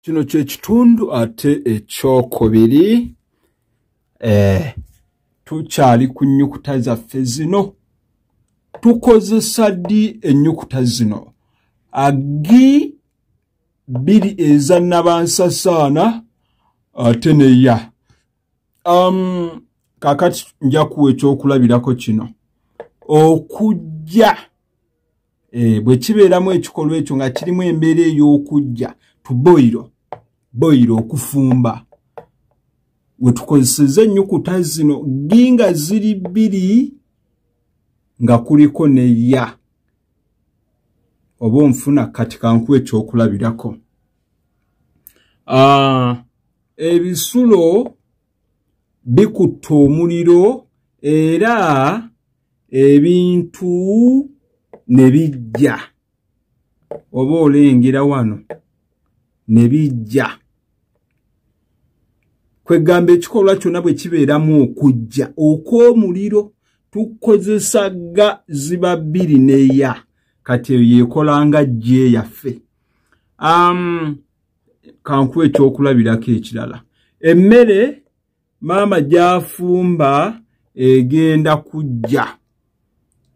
Kino kye kitundu ate ekyokubiri. Tukyali ku nnyukuta zaffe zino. Tukozesa ddi ennyukuta zino? Agi bbiri eza nnabansasaana ate ne ya. Kaakati nja kuwa ekyokulabirako kino. Okujja bwe kibeeramu ekikolwa ekyo nga kirimu embeera ey'okujja, tuboyiro boyiro okufumba, we tukozeseza ennyukuta zino gi nga ziri bbiri nga kuliko ne ya. Oba onfuna? Kati kankuwa ekyokulabirako. Ebisulo bikutta omuliro era ebintu ne bijja. Oba olengera wano ne bijja. Kwegamba ekikolwa kyonna bwe kibeeramu okujja okw'omuliro tukozesa ga ziba bbiri ne ya. Kati eyo yeekola nga gye yaffe. Kankuwa ekyokulabirako ekirala. Emmere maama gy'afumba egenda kujja.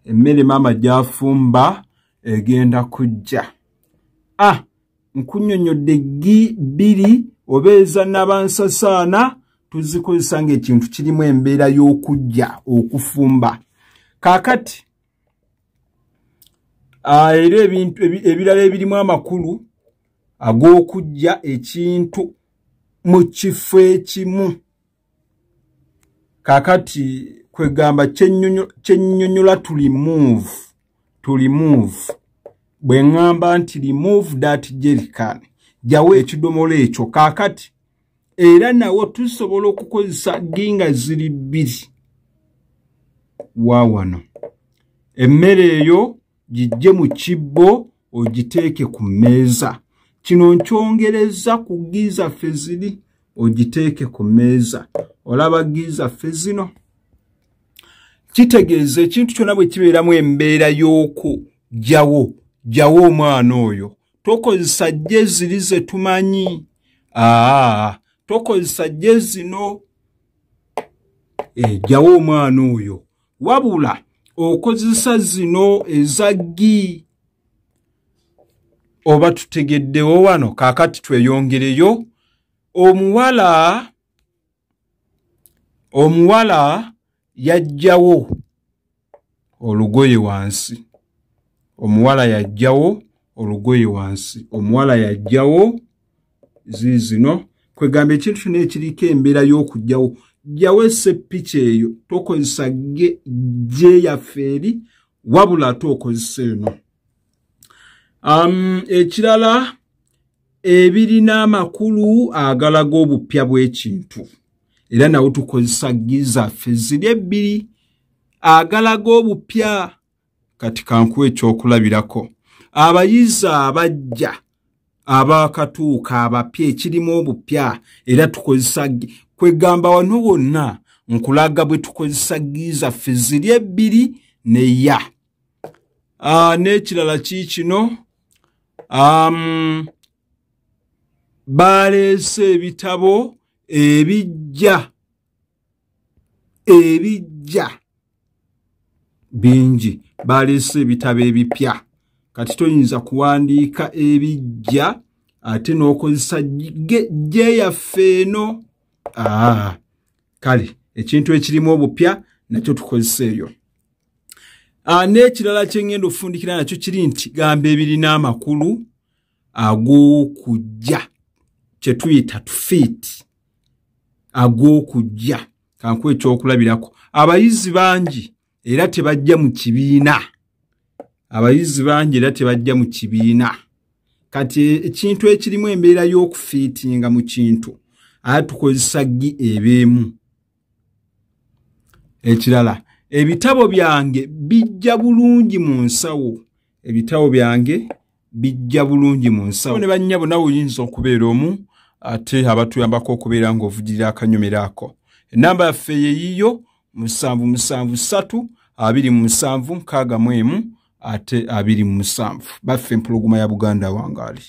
Emmere maama gy'afumba egenda kujja. Nkunnyonnyodde gi bbiri oba eza nnabansasaana tuzikozesa ng'ekintu kirimu embeera y'okujja okufumba. Kaakati era ebintu ebirala ebirimu amakulu ag'okujja ekintu mu kifo ekimu. Kaakati kwegamba kyennyonnyola to remove, to remove. Bwe ŋŋamba nti remove that jerrycan, jjawo ekidomola ekyo. Kaakati era nawo tusobola okukozesa gi nga ziri bbiri. Wa wano emmere eyo gijje mu kibbo ogiteeke ku mmeeza. Kino nkyongereza ku gi zaffe ziri, ogiteeke ku mmeeza. Olaba gi zaffe zino? Kitegeeza ekintu kyonna bwe kibeeramu embeera y'okujjawo, jjawo omwana oyo. Tokozesa gye ziri ze tumanyi. Tokozesa gye zino. Jjawo omwana oyo. Wabula okozesa zino eza gi. Oba tutegeddewo wano? Kaakati tweyongereyo. Omuwala yajjawo olugoye wansi. Omuwala yajjawo olugoye wansi. Omuwala yajjawo ziizino. Kwegamba ekintu kyonna ekiriko embeera y'okujjawo, jjawo essepiki eyo. Tokozesa gye yaffe eri, wabula ate okozesa eno. Ekirala ebirina amakulu agalaga obupya bw'ekintu, era nawo tukozesa gi zaffe ziri ebbiri agalaga obupya. Kati kankuwa ekyokulabirako. Abayizi abajja abaakatuuka abapya, ekirimu obupya, era tukozesa. Kwegamba wano wonna nkulaga bwe tukozesa gi zaffe ziri ebbiri ne ya. N'ekirala kiikino. Baleese ebitabo ebijja, ebijja bingi. Baleese ebitabo ebipya. Kati toyinza kuwandiika ebijja ate n'okozesa gye yaffe eno. Kale ekintu ekirimu obupya nakyo tukozesa eyo. N'ekirala kye ŋŋenda okufundikira nakyo kiri nti gamba ebirina amakulu ag'okujja, kye tuyita to fit, ag'okujja. Kankuwa ekyokulabirako. Abayizi bangi era tebajja mu kibiina. Abayizi bangi era tebajja mu kibiina. Kati ekintu ekirimu embeera y'okufiitinga mu kintu, ate tukozesa gi ebeemu. Ekirala, ebitabo byange bijja bulungi mu nsawo. Ebitabo byange bijja bulungi mu nsawo. Ne bannyabo nawe oyinza okubeera omu ate abatuyambako okubeera ng'ovugirira akanyomero ako. Ennamba yaffe yeeyiyo 773 27 61 ate 27. Baffe Empologoma ya Buganda wangaali.